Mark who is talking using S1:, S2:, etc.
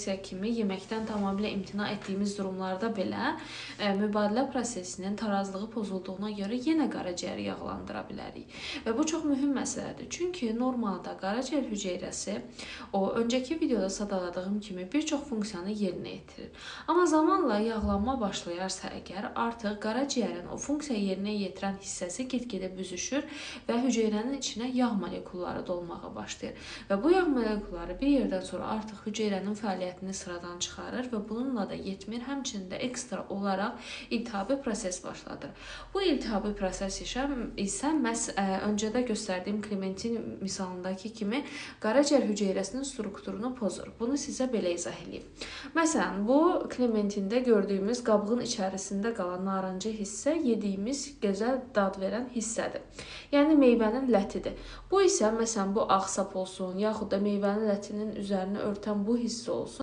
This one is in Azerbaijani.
S1: Kimi yeməkdən tamamilə imtina etdiyimiz durumlarda belə mübadilə prosesinin tarazlığı pozulduğuna görə yenə qaraciyəri yağlandıra bilərik. Və bu çox mühüm məsələdir. Çünki normalda qaraciyər hüceyrəsi o öncəki videoda sadaladığım kimi bir çox funksiyanı yerinə yetirir. Amma zamanla yağlanma başlayarsa əgər, artıq qaraciyərin o funksiya yerinə yetirən hissəsi get-gedə büzüşür və hüceyrənin içinə yağ molekulları dolmağa başlayır. Və bu yağ molekulları bir yerdən sonra artıq hüceyrənin fəaliyyətini sıradan çıxarır və bununla da yetmir, həmçinin də ekstra olaraq iltihabi proses başladır. Bu iltihabi proses isə məhz öncədə göstərdiyim klementin misalındakı kimi qaraciyər hüceyrəsinin strukturunu pozur. Bunu sizə belə izah edeyim. Məsələn, bu klementində gördüyümüz qabığın içərisində qalan narıncı hissə yediyimiz gözəl dad verən hissədir. Yəni meyvənin lətidir. Bu isə məsələn bu ağ sap olsun, yaxud da meyvənin lətinin üzərini örtən bu hissə olsun.